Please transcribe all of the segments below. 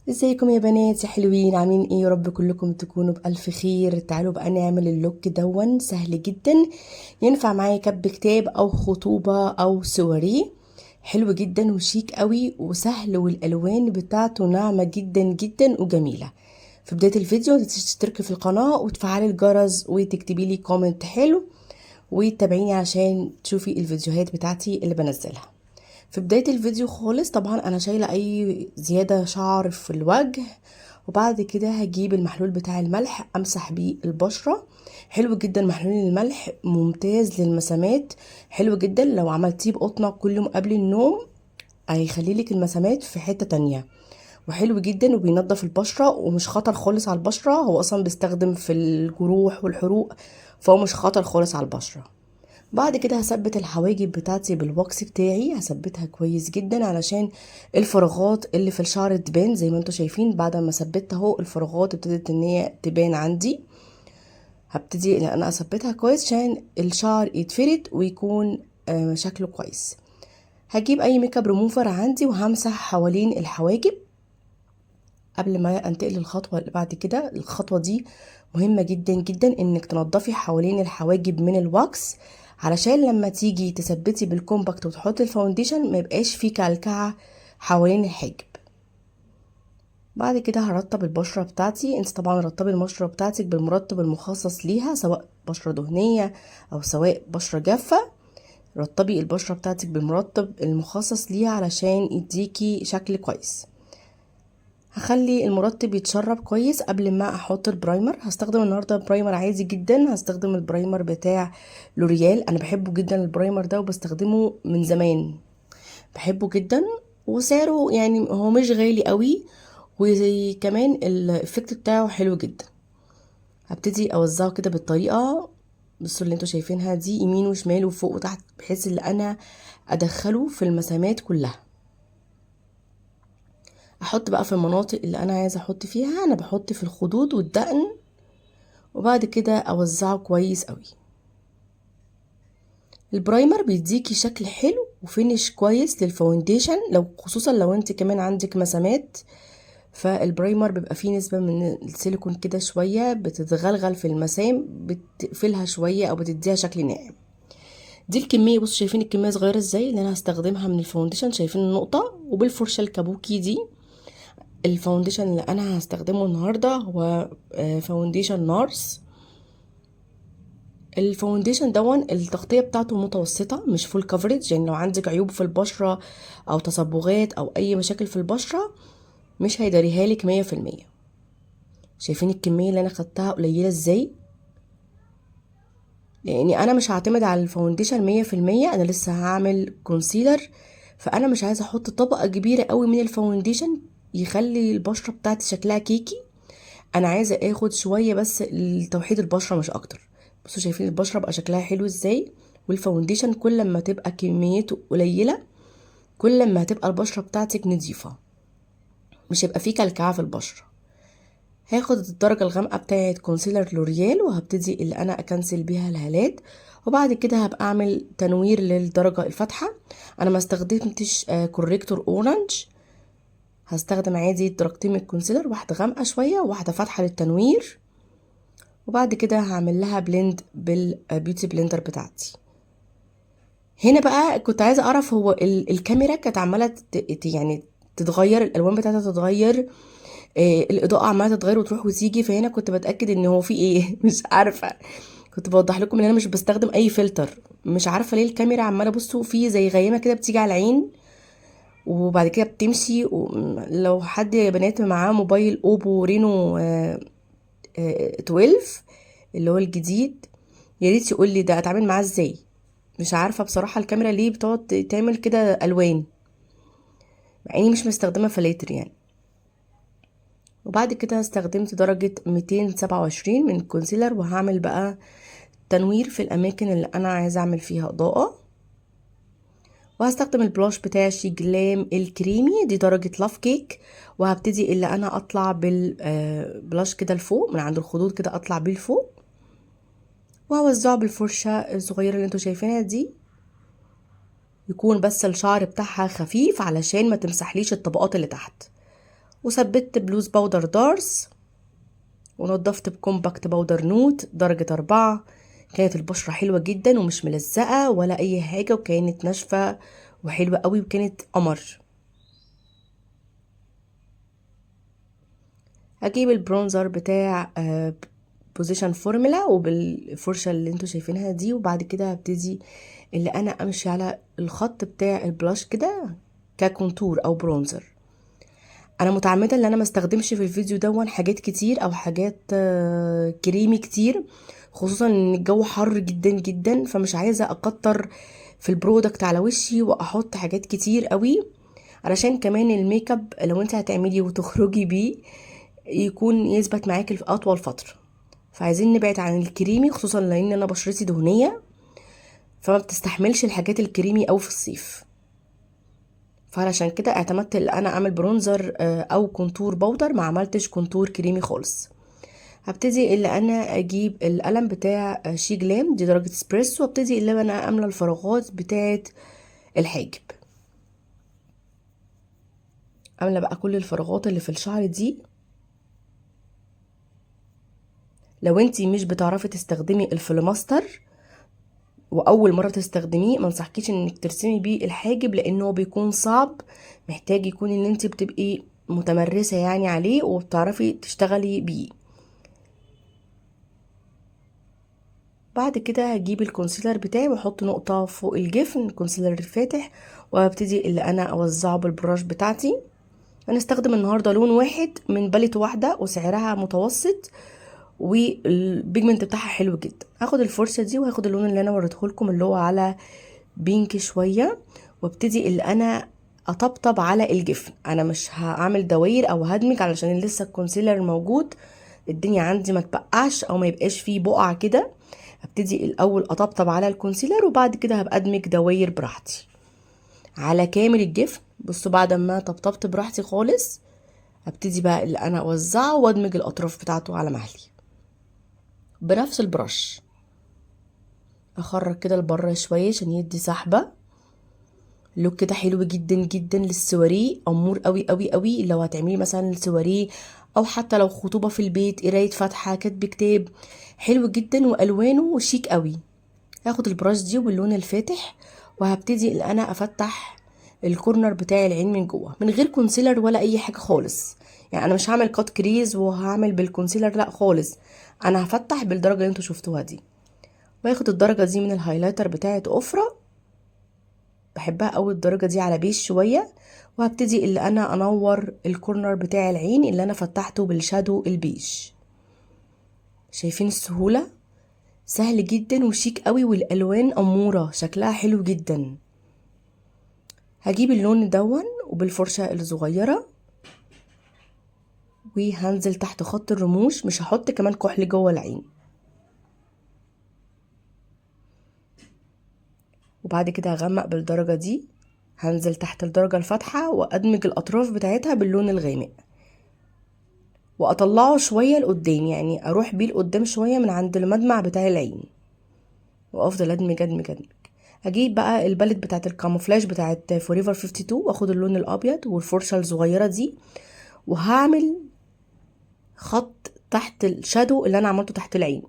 ازيكم يا بنات يا حلوين؟ عاملين ايه؟ يا رب كلكم تكونوا بألف خير. تعالوا بقى نعمل ال look دون سهل جدا، ينفع معايا كب كتاب او خطوبة او سواريه. حلو جدا وشيك قوي وسهل، والالوان بتاعته ناعمة جدا جدا وجميلة. في بداية الفيديو تشتركي في القناة وتفعلي الجرس وتكتبي لي comment حلو وتتابعيني عشان تشوفي الفيديوهات بتاعتي اللي بنزلها. في بداية الفيديو خالص طبعا انا شايلة اي زيادة شعر في الوجه، وبعد كده هجيب المحلول بتاع الملح امسح بيه البشرة. حلو جدا محلول الملح، ممتاز للمسامات، حلو جدا لو عملتيه بقطنة كل يوم قبل النوم هيخلي لك المسامات في حتة تانية، وحلو جدا وبينظف البشرة ومش خطر خالص على البشرة. هو اصلا بيستخدم في الجروح والحروق، فهو مش خطر خالص على البشرة. بعد كده هثبت الحواجب بتاعتي بال wax بتاعي، هثبتها كويس جدا علشان الفراغات اللي في الشعر تبان. زي ما انتم شايفين بعد ما ثبتها اهو الفراغات ابتدت ان هي تبان عندي. هبتدي ان انا اثبتها كويس عشان الشعر يتفرد ويكون شكله كويس. هجيب اي ميك اب ريموفر عندي وهمسح حوالين الحواجب قبل ما انتقل للخطوه اللي بعد كده. الخطوه دي مهمه جدا جدا، انك تنضفي حوالين الحواجب من ال wax علشان لما تيجي تثبتي بال compact وتحطي ال foundation ما يبقاش فيه كلكعه حوالين الحاجب. بعد كده هرطب البشره بتاعتي. انت طبعا رطبي البشره بتاعتك بالمرطب المخصص ليها، سواء بشره دهنيه او سواء بشره جافه. رطبي البشره بتاعتك بالمرطب المخصص ليها علشان يديكي شكل كويس. هخلي المرطب يتشرب كويس قبل ما احط ال primer. هستخدم النهارده primer عادي جدا، هستخدم ال primer بتاع لوريال، انا بحبه جدا ال primer ده وبستخدمه من زمان، بحبه جدا، وسعره يعني هو مش غالي قوي، وكمان ال effect بتاعه حلو جدا. هبتدي اوزعه كده بالطريقه بصوا اللي انتوا شايفينها دي، يمين وشمال وفوق وتحت، بحيث ان انا ادخله في المسامات كلها. احط بقى في المناطق اللي انا عايزه احط فيها، انا بحط في الخدود والدقن، وبعد كده اوزعه كويس قوي. ال primer بيديكي شكل حلو و finish كويس لل foundation، لو خصوصا لو انت كمان عندك مسامات، فال primer بيبقى فيه نسبة من السيليكون كده شوية بتتغلغل في المسام، بتقفلها شوية او بتديها شكل ناعم. دي الكمية، بصوا شايفين الكمية صغيرة ازاي اللي انا هستخدمها من ال foundation، شايفين النقطة؟ وبالفرشة الكابوكي دي. ال foundation اللي انا هستخدمه النهارده هو foundation نارس. ال foundation دون التغطية بتاعته متوسطة، مش full coverage، يعني لو عندك عيوب في البشرة او تصبغات او اي مشاكل في البشرة مش هيداريها لك 100%. شايفين الكمية اللي انا خدتها قليلة ازاي؟ لاني انا مش هعتمد على ال foundation 100%، انا لسه هعمل concealer، فانا مش عايزة احط طبقة كبيرة قوي من ال foundation يخلي البشرة بتاعتي شكلها cakey. انا عايزة اخد شوية بس لتوحيد البشرة مش اكتر. بصوا شايفين البشرة بقى شكلها حلو ازاي؟ وال foundation كل ما تبقى كميته قليلة كل ما هتبقى البشرة بتاعتك نظيفة، مش هيبقى فيه كلكعة في البشرة. هاخد الدرجة الغامقة بتاعت concealer لوريال وهبتدي اللي انا اكنسل بيها الهالات، وبعد كده هبقى اعمل تنوير للدرجة الفاتحة. انا ما استخدمتش corrector orange، هستخدم عادي درجتين من ال concealer، واحدة غامقة شوية وواحدة فاتحة للتنوير، وبعد كده هعمل لها blend بال beauty blender بتاعتي. هنا بقى كنت عايزة اعرف هو الكاميرا كانت عمالة يعني تتغير، الالوان بتاعتها تتغير، الاضاءه عماله تتغير وتروح وتيجي، فهنا كنت بتاكد ان هو في ايه مش عارفه. كنت بوضح لكم ان انا مش بستخدم اي فلتر، مش عارفه ليه الكاميرا عماله بصوا في زي غيمه كده بتيجي على العين وبعد كده بتمشي. لو حد يا بنات معاه موبايل اوبو رينو 12 اللي هو الجديد، يا ريت يقول لي ده اتعامل معاه ازاي. مش عارفه بصراحه الكاميرا ليه بتقعد تعمل كده الوان، مع اني مش مستخدمه فلاتر يعني. وبعد كده استخدمت درجة 227 من ال concealer، وهعمل بقى تنوير في الأماكن اللي أنا عايزة أعمل فيها إضاءة. وهستخدم ال blush بتاع شيجلام الكريمي، دي درجة love cake، وهبتدي اللي أنا أطلع بال blush كده لفوق من عند الخدود كده، أطلع بيه لفوق، وهوزعه بالفرشة الصغيرة اللي انتوا شايفينها دي، يكون بس الشعر بتاعها خفيف علشان ما تمسحليش الطبقات اللي تحت. وثبت ب loose powder دارس، ونضفت ب compact powder نوت درجة 4. كانت البشرة حلوة جدا ومش ملزقة ولا اي حاجة، وكانت ناشفة وحلوة قوي وكانت قمر. هجيب ال bronzer بتاع بوزيشن فورمولا وبالفرشة اللي انتوا شايفينها دي، وبعد كده هبتدي اللي انا امشي على الخط بتاع ال blush كده ك contour او bronzer. انا متعمدة ان انا ما استخدمش في الفيديو دون حاجات كتير او حاجات كريمي كتير، خصوصا ان الجو حر جدا جدا، فمش عايزه اكتر في ال product على وشي واحط حاجات كتير قوي، علشان كمان الميك اب لو انت هتعملي وتخرجي بيه يكون يثبت معاكي في اطول فترة. فعايزين نبعد عن الكريمي، خصوصا لان انا بشرتي دهنية فما بتستحملش الحاجات الكريمي قوي في الصيف. فعلشان كده اعتمدت ان انا اعمل bronzer او contour powder، ما عملتش contour كريمي خالص. هبتدي اللي انا اجيب القلم بتاع شي جلام دي درجة اسبريسو، وابتدي اللي انا املى الفراغات بتاعت الحاجب. املى بقى كل الفراغات اللي في الشعر دي. لو انتي مش بتعرفي تستخدمي الفلوماستر واول مرة تستخدميه، ما انصحكيش انك ترسمي بيه الحاجب، لانه بيكون صعب، محتاج يكون ان انتي بتبقي متمرسه عليه وبتعرفي تشتغلي بيه. بعد كده هجيب ال concealer بتاعي واحط نقطة فوق الجفن، ال concealer الفاتح، وابتدي اللي انا اوزعه بال brush بتاعتي. هنستخدم النهارده لون واحد من palette واحدة وسعرها متوسط وال pigment بتاعها حلو جدا. هاخد الفرشة دي وهاخد اللون اللي انا وريته لكم اللي هو على pink شوية، وابتدي اللي انا اطبطب على الجفن. انا مش هعمل دواير او هدمج علشان لسه ال concealer موجود، الدنيا عندي ما تبقعش او ما يبقاش فيه بقع كده. هبتدي الاول اطبطب على ال concealer وبعد كده هبقى ادمج دواير براحتي على كامل الجفن. بصوا بعد ما طبطبت براحتي خالص هبتدي بقى اللي انا اوزعه وادمج الاطراف بتاعته على مهلي بنفس ال brush. اخرج كده لبره شوية عشان يدي سحبه. ال look كده حلو جدا جدا للسواريه، امور قوي قوي قوي. لو هتعملي مثلا السواريه او حتى لو خطوبه في البيت، قرايه فاتحة، كاتب كتاب، حلو جدا والوانه شيك قوي. هاخد ال brush دي وباللون الفاتح وهبتدي ان انا افتح ال corner بتاع العين من جوه من غير concealer ولا اي حاجة خالص. انا مش هعمل cut crease وهعمل بال concealer، لا خالص، انا هفتح بالدرجة اللي انتوا شفتوها دي. واخد الدرجة دي من ال highlighter بتاعه اوفرا، بحبها قوي الدرجة دي على بيج شوية. وهبتدي اللي انا انور ال corner بتاع العين اللي انا فتحته بال shadow البيج. شايفين السهولة؟ سهل جدا وشيك قوي، والالوان اموره شكلها حلو جدا. هجيب اللون دون وبالفرشه الصغيرة وهنزل تحت خط الرموش، مش هحط كمان كحل جوه العين. وبعد كده هغمق بالدرجة دي، هنزل تحت الدرجة الفاتحة وادمج الاطراف بتاعتها باللون الغامق واطلعه شوية لقدام، يعني اروح بيه لقدام شوية من عند المدمع بتاع العين، وافضل ادمج ادمج ادمج. هجيب بقى ال palette بتاعت ال camouflage بتاعت فوريفر 52 واخد اللون الابيض والفرشه الصغيرة دي، وهعمل خط تحت ال shadow اللي انا عملته تحت العين.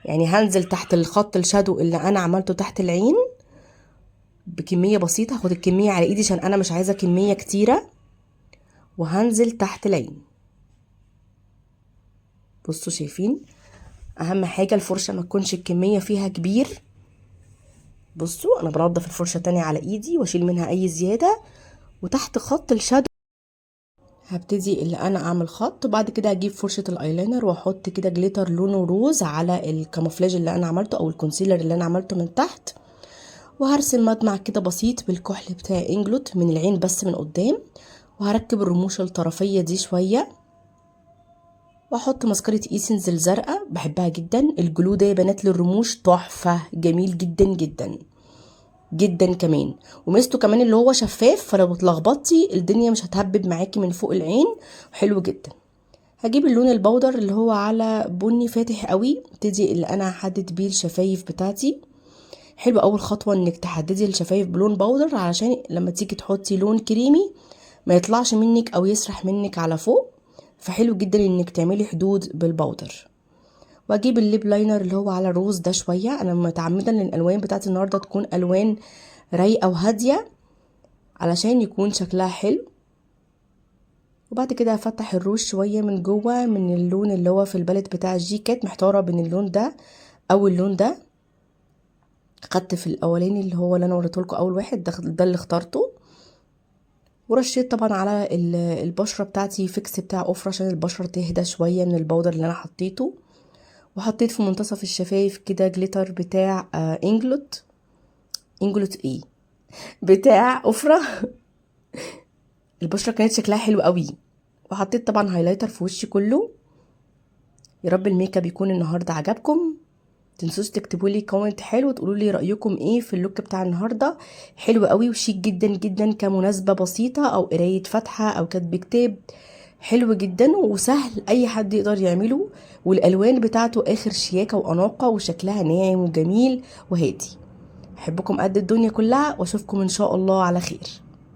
يعني هنزل تحت الخط ال shadow اللي انا عملته تحت العين بكمية بسيطة، هاخد الكمية على ايدي عشان انا مش عايزه كمية كتيرة، وهنزل تحت العين. بصوا شايفين؟ اهم حاجة الفرشة ما تكونش الكمية فيها كبير. بصوا انا بنضف الفرشة تاني على ايدي واشيل منها اي زيادة، وتحت خط ال shadow هبتدي اللي انا اعمل خط. وبعد كده هجيب فرشه الايلاينر واحط كده glitter لونه روز على ال camouflage اللي انا عملته او ال concealer اللي انا عملته من تحت، وهرسم مدمع كده بسيط بالكحل بتاع انجلوت من العين بس من قدام، وهركب الرموش الطرفيه دي شوية، واحط مسكرة ايسنز الزرقاء بحبها جدا. ال glue ده يا بنات للرموش تحفة، جميل جدا جدا جدا كمان، وميزته كمان اللي هو شفاف، فلو اتلخبطتي الدنيا مش هتهبب معاكي من فوق العين، حلو جدا. هجيب اللون ال powder اللي هو على بني فاتح قوي، ابتدي اللي انا هحدد بيه الشفايف بتاعتي. حلو اول خطوة انك تحددي الشفايف بلون powder علشان لما تيجي تحطي لون كريمي ما يطلعش منك او يسرح منك على فوق. فحلو جدا انك تعملي حدود بال powder. واجيب ال lip liner اللي هو على روز ده شويه. انا متعمدة ان الالوان بتاعت النهارده تكون الوان رايقة وهاديه علشان يكون شكلها حلو. وبعد كده هفتح الروج شوية من جوه من اللون اللي هو في ال palette بتاع الجي كات. محتارة بين اللون ده او اللون ده، خدت في الاولاني اللي هو اللي انا وريته لكم اول واحد ده اللي اخترته. ورشيت طبعا على البشرة بتاعتي fix بتاع اوفر عشان البشرة تهدى شوية من ال powder اللي انا حطيته. وحطيت في منتصف الشفايف كده glitter بتاع انجلوت، انجلوت ايه بتاع اوفرا. البشرة كانت شكلها حلو قوي. وحطيت طبعا highlighter في وشي كله. يا رب الميك اب يكون النهارده عجبكم. تنسوش تكتبوا لي comment حلو وتقولوا لي رايكم ايه في ال look بتاع النهارده. حلو قوي وشيك جدا جدا كمناسبه بسيطة او قرايه فاتحة او كتب كتاب. حلو جدا وسهل اي حد يقدر يعمله، والالوان بتاعته اخر شياكه واناقه وشكلها ناعم وجميل وهادي. احبكم قد الدنيا كلها واشوفكم ان شاء الله على خير.